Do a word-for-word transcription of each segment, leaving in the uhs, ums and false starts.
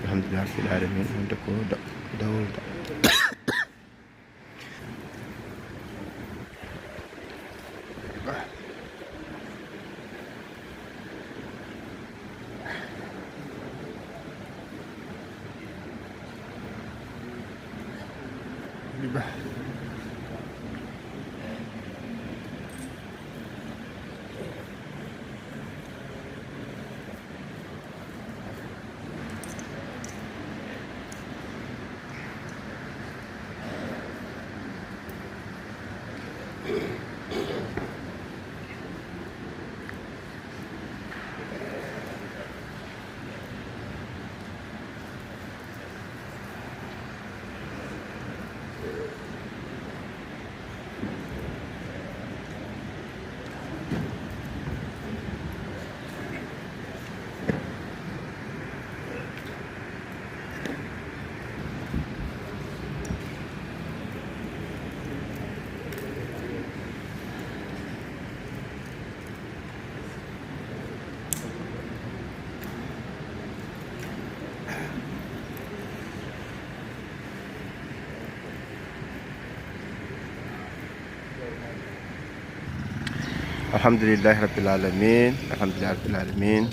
Alhamdulillah rabbil alamin, wonde ko da-, dawol da-, Alhamdulillahi rabbil alamin. Alhamdulillahi rabbil alamin.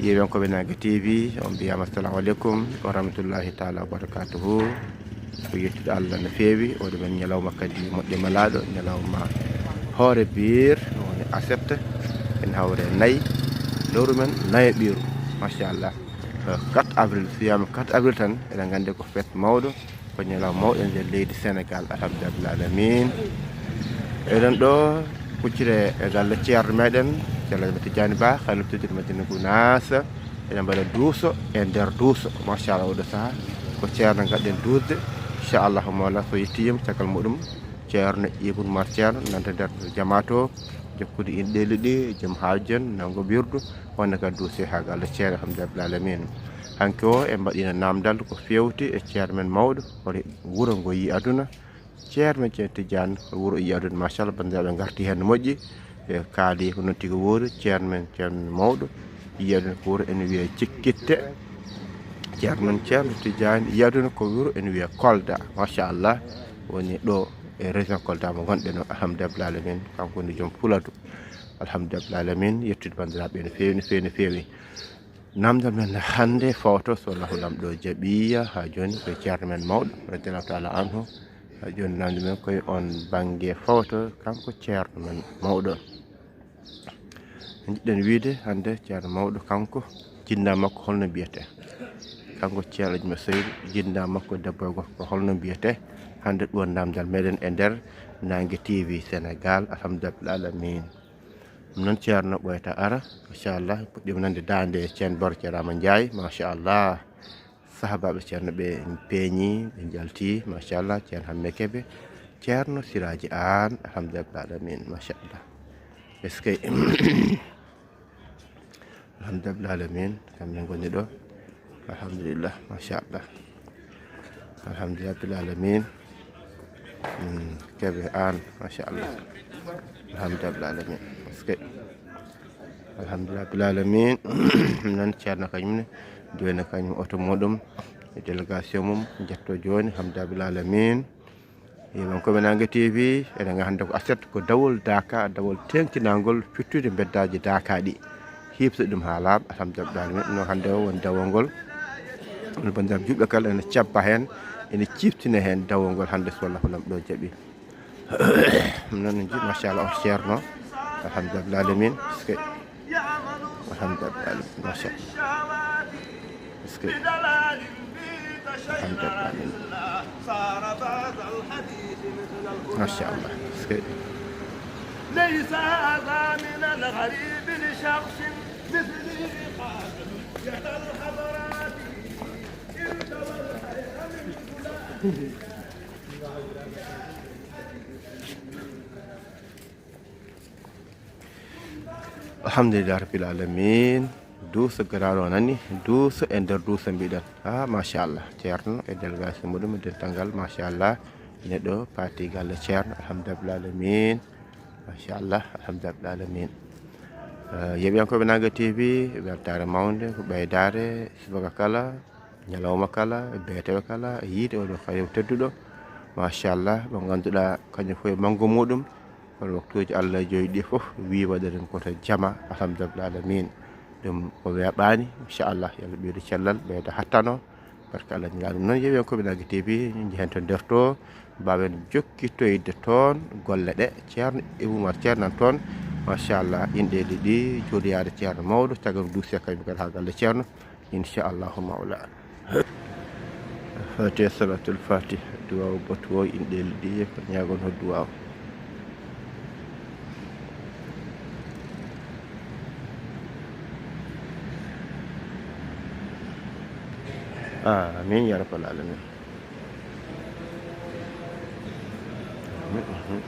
Yeewen ko ɓe Naange T V, on mbiyama assalamu aleykum wa rahmatullahi taala wa barakatuhu. Ko yettude Allah no feewi, oɗo men ñalawma kadi moƴƴo malaaɗo, ñalawma hoore biir, no woni aset, en hawre nayi, lewru men nayo ɓiiru, machallah. Eh, quatre avril, so wiyama quatre avril tan, eɗen nganndi ko fête mawɗo, ko ñalawma mawɗo e nder leydi Sénégal, alhamdulillah alamin. Eɗen ɗo kuccire e galle ceerno meɗen, Ceerno Ahmed Tidiane Ba, Khalifa Tidiane Madina Gounass. Eɗen mbaɗa duuso e nder duuso. Machallah, oɗo saha ko ceerno ngadɗen duusde. Inchallahu mawla so yettiima, caggal muɗum ceerno Ibn Umar Ceerno nanta nder jamaat o, jokkude inɗeeli ɗi, joom haaju en, nango wirdu, wonde ka duuse haa galle ceerno, alhamdulillah alamin. Hanki o, en mbaɗiino namdal ko feewti e ceerno men mawɗo, hoto wuro ngo yi aduna. Ceerno men Ceerno Tidiane, wuro yi aduna, machallah, banndiraaɓe ngarti heen no moƴƴi. E kaali ko noon tigi woori, ceerno men, ceerno men mawɗo, yi aduna ko wuro ene wiyee Cikkitte. Ceerno men Ceerno Tidiane, yi aduna ko wuro ene wiyee Kolda, machallah, woni ɗo e région Kolda mo ngonɗen o, alhamdulillah alamin, kanko woni joom Fuladu. Alhamdulillah alamin, yettude banndiraaɓe no feewi, no feewi, no feewi. Namdal men hannde fawto, so Allahu Laamɗo jaɓii, haa jooni ko e ceerno men mawɗo, radiyallahu taala anhu. Haa jooni namdal men ko e on bannge fawto, kanko ceerno men mawɗo. Njiɗɗen wiyde hannde ceerno mawɗo, kanko jinna makko holno mbiyetee? Kanko ceerno Juma Seydu, jinna makko debbo e gorko holno mbiyetee? Hannde ɗum woni namdal meɗen e nder Naange T V Sénégal, alhamdulillah alamin. Ɗum noon ceerno ɓooyata ara, machallah, puɗɗiima nande daande ceerno Boro Ceerno Rama Ndiaye, machallah. Sahabaaɓe ceerno ɓe peeñi, ɓe njalti, machallah, ceerno Hamme Kebe, ceerno Siraaji Aan, alhamdulillah alamin, machallah. Est-ce que alhamdulillah alamin, kamɓe ngoni ɗo. Alhamdulillah, machallah. Alhamdulillah rabbil alamin. Hmm, Kebe Aan, machallah. Alhamdulillah rabbil alamin. Parce que alhamdulillah rabbil alamin. Nan ceerno kañum ne, jooni kañum oto muɗum, e délégation mum, jetto jooni, alhamdulillah rabbil alamin. Yeewen ko ɓe Naange T V, eɗen nganndi hannde ko aset, ko dawol Daaka, dawol teeŋtinangol fittude mbeddaaji Daaka ɗi. Hiɓtude ɗum haa laaɓa, alhamdulillah alamin. No hannde o woni dawol ngol, no banndiraaɓe juulɓe kala ene cabba heen, ene ciiftina heen dawol ngol hannde, so Allahu Laamɗo jaɓii. Ɗum noon en njii, machallah, on ceerno, alhamdulillah alamin. Est-ce que, alhamdulillah alamin, machallah. Est-ce que Alhamdulillah. Masha Allah. Est-ce que ليس هذا من الغريب لشخص مثلي قد يتى الحضرات إن تولى من فلان. Alhamdulillah rabbil alamin. Duuso garaaɗo nani, duuso e nder duuso mbiɗen. Ah, machallah, ceerno e délégation muɗum e dental ngal, machallah. Neɗɗo paati galle ceerno, alhamdulillah alamin. Machallah, alhamdulillah alamin. Eh, yeeɓiyankooɓe Naange T V, weltaare mawnde, ko ɓeydaare, subaka kala, ñalawma kala, beetewe kala, yiide oɗo kayre tedduɗo. Machallah, mo ngannduɗaa kañum fof e manngu muɗum, kono waktuuji Allah joyi ɗi fof, wii waɗa ɗum koto jama, alhamdulillah alamin. Ɗum o weeɓaani, inchallah, yo Allah ɓeydu cellal, ɓeyda hattano, barka Allah ñaga ɗum. Noon, yeeɓiyankooɓe Naange T V, njehen to nder to, mbaawen jokkitoyde toon golle ɗe. Ceerno Ibou Oumar Ceerno nan toon, machallah, inɗeeli ɗi, juriyaade ceerno mawɗo, caggal ɗum duusi e kañum kadi haa galle ceerno. Inchallahu mawla. Fatiha, salatul fatih, duwaaw batu o, inɗeeli ɗi, ko ñaagon ho duwaaw. Amin ya rabbal alamin. Amin, amin.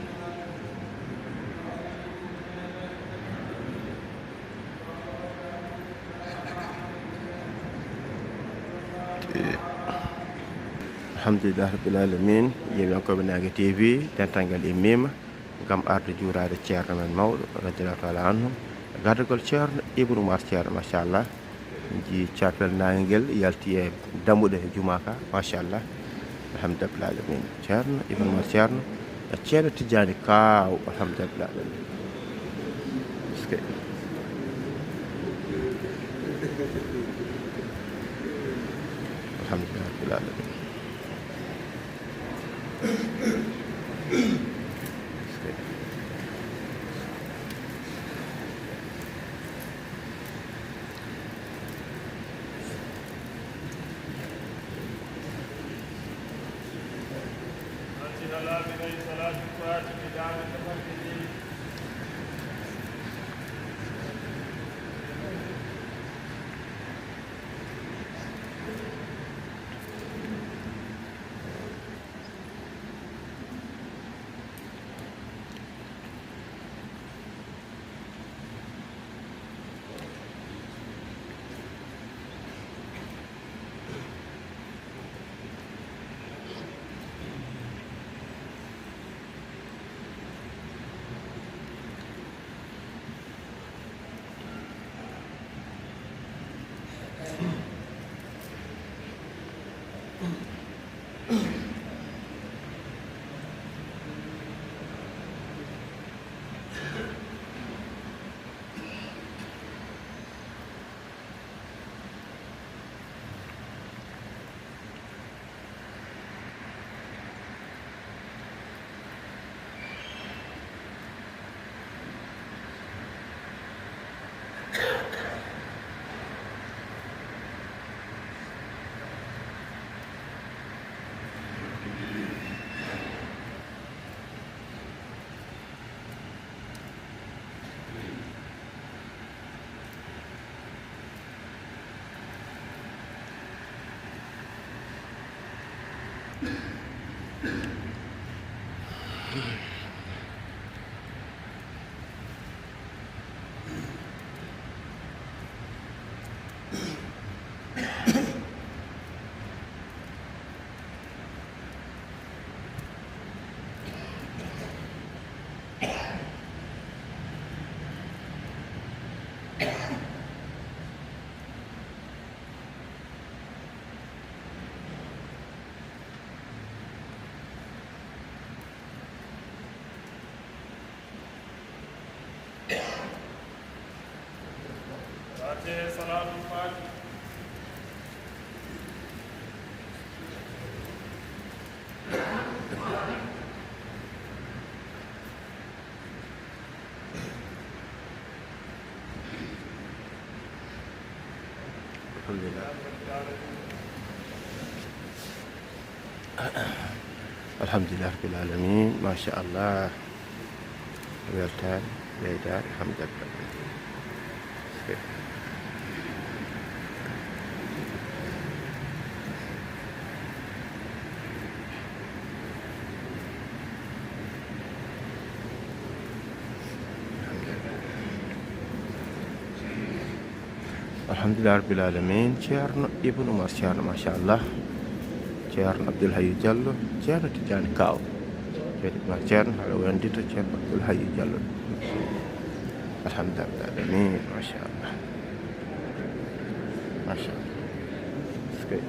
Alhamdulillah rabbil alamin. Yeeɓiyankooɓe Naange T V, dental ngal immiima ngam arde juuraade ceerno men mawɗo, radiyallahu taala anhu, gardagol ceerno Ibou Oumar Ceerno, machallah. Njii caapel naange ngel yalti e dammuɗe jumaa ka, machallah. Alhamdulillah alamin. Ceerno Ibou Oumar Ceerno, ceerno Tijjaani Kaaw, alhamdulillah alamin. Est-ce que alhamdulillah rabbil alamin. Fatiha, salaatul fatiha. Alhamdulillah. Alhamdulillah rabbil alamin, machallah. Weltaare, ɓeydaare, alhamdulillah. Alhamdulillah rabbil alamin. Ceerno Ibn Umar Ceerno, machallah. Ceerno Abdoul Hayyu Diallo, Ceerno Tidiane Kaw. Ceerno Ibn Umar Ceerno, haɗa wondita Ceerno Abdoul Hayyu Diallo. Alhamdulillah rabbil alamin, machallah. Machallah. Eskey.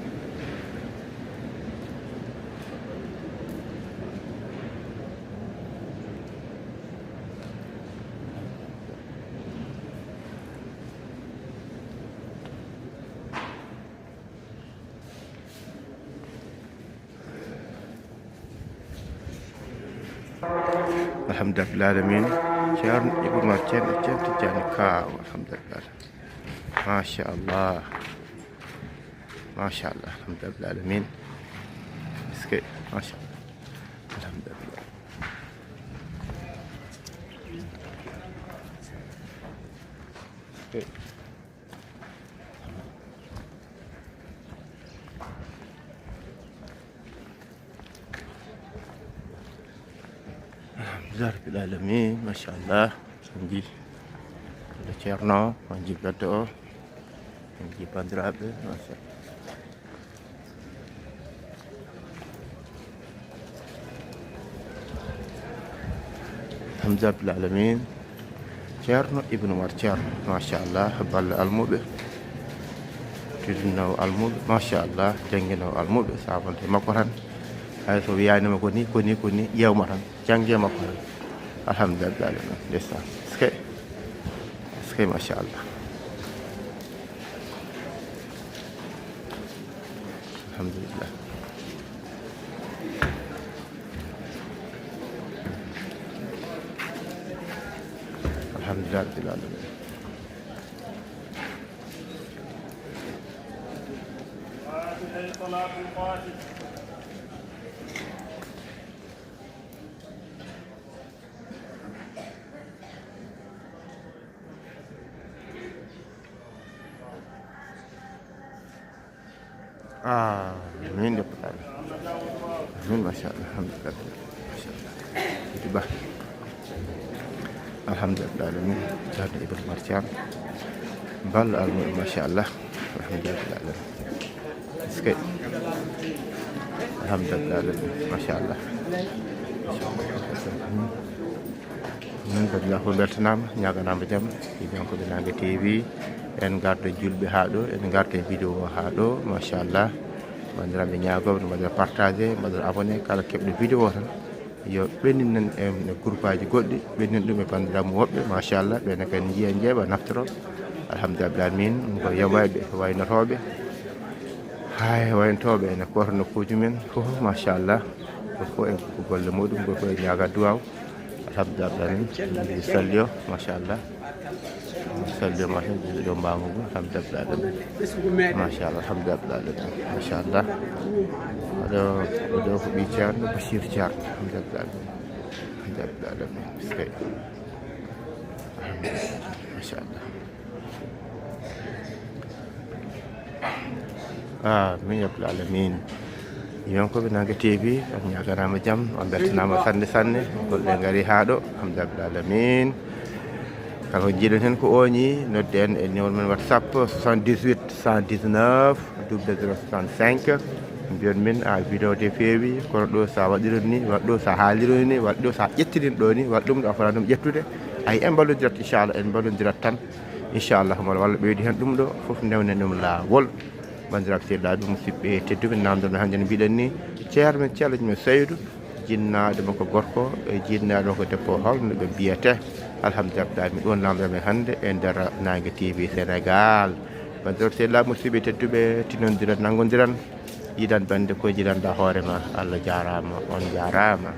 Alhamdulillah rabbil alamin. Ceerno Ibou Mar Ceerno, Ceerno Tidiane Ka, alhamdulillah. Machallah. Machallah, alhamdulillah rabbil alamin. Eskey, machallah. Alhamdulillah. Eskey. Alhamdulillah rabbil alamin, machallah. On nji ceerno, on nji ɓeddo o, on nji bandiraɓe, machallah. Alhamdulillah rabbil alamin. Ceerno Ibnu Umar Ceerno, machallah, ballo almuɓe, teddunowo almuɓe, machallah, jannginoowo almuɓe, sabonde makko tan. Hay so wiyanima ko ni, ko ni, ko ni, ƴeewma tan, jannge makko tan. Alhamdulillah rabbil alamin. Ndeysaan. Eskey. Eskey, machallah. Alhamdulillah. Alhamdulillah rabbil alamin. Ah, min de putani. Min, machallah, alhamdulillah. Machallah. Iti ba. Alhamdulillah alamin. Ceerno Ibou Mar Thiam. Ballo almuɓe, machallah. Alhamdulillah alamin. Eskey. Alhamdulillah alamin. Machallah. Min kadi, ina fof mbeltanaama, ñaaganaama jam. Yiɗankooɓe Naange T V, en ngarta julɓe haa ɗo, en ngarta e vidéo o haa ɗo, machallah. Banndiraaɓe ñaagooɓe, no mbaɗira partagé, mbaɗira abonné, kala keɓɗo vidéo o tan, yo ɓennin en e groupaaji goɗɗi, ɓennin ɗum e banndiraaɓe mum woɓɓe, machallah, ɓe ne kadi njiya, njeeɓa, naftoro. Alhamdulillah alamin, ko yoɓayɓe, waynotooɓe, hay waynotooɓe ene koota nokkuuji men fof, machallah. Ko fof e ko golle muɗum, ko fof e ñaaga duwaaw. Alhamdulillah alamin. Salli o, machallah. Salli o, machallah. Ɗo mbaangu ngu, alhamdulillah alamin. Machallah, alhamdulillah alamin. Machallah. Oɗo, oɗo ko ɓii Ceerno Bachir Thiam. Alhamdulillah alamin. Alhamdulillah alamin. Eskey. Alhamdulillah. Machallah. Amin ya rabbal alamin. Yiɗankooɓe Naange T V, on ñaaganaama jam, on mbeltanaama sanne sanne, golle ngari haa ɗo, alhamdulillah alamin. Kala ko njiɗon heen ko ooñi, nodde en e numéro men WhatsApp, soixante-dix-huit, cent dix-neuf, double zéro soixante-cinq. Mbiyon min, a, vidéo de feewi, kono ɗo sa waɗiron ni, waɗ ɗo sa haaliron ni, waɗ ɗo sa ƴettirin ɗo ni, waɗ ɗum ɗo a fotani ɗum ƴettude. Ay, en mballodirat, inchallah, en mballodirat tan. Inchallah, mo Allah ɓeydi heen ɗum ɗo fof, ndewnen ɗum laawol. Banndiraaɓe sehilaɓe, musidɓe tedduɓe, namdal men hannde no mbiɗen ni, ceerno men Ceerno Jum e Saydu, jinnaaɗo makko gorko e jinnaaɗo makko debbo, holno ɓe mbiyete? Alhamdulillah, mi ɗon namdal men hannde e nder Naange T V Sénégal. Banndiraaɓe sehilaɓe, musidɓe tedduɓe, tinondiran, nanngondiran, yiɗan bannde ko jiɗanɗa hoore ma. Allah jaaraama, on jaaraama.